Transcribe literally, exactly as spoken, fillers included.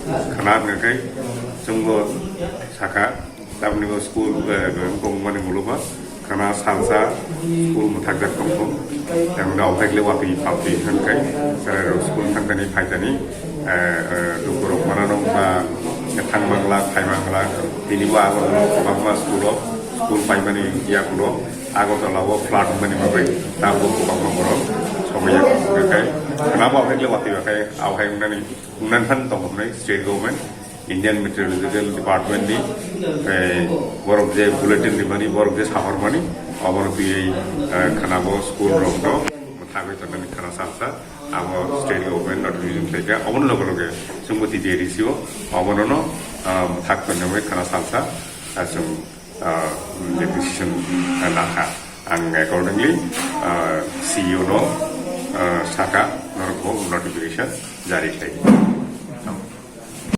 Khana hwnkhe chwngbo sakha, tamni bo school, eh, wngkong mani muluba khana salsa school mwthakjak tongkho. Yang da ophai kle watwi phaltwi hwnkhe, chwrairok school thangtani phaitani, eh, eh, lukurok manano ba thang mangla, phai mangla, tini bo abo kwbangma school-o, school paimani yakulo, Agartala o flood wngmani bagwi tabuk kwbangma borok somaiya hwnkhe, khana bo ophai kle watwi bakhai, ophai wngnani, wngnan phan tongkha hwnwi state government, Indian Meteorological Department ni, eh, borok je bulletin rimani, borok je sahormani, obono twiwi, eh, khana bo school rok no mwthagwi tongnani khana salsa, abo state government notification khlaikha, obono loge loge chwngbo T T A D C o obono no, ah, mwthak tongnani khana salsa, ah, chwng, ah, je decision, ah, lakha. Ang accordingly, ah, C E O no, ah, sakha, norok bo notification jari khlai.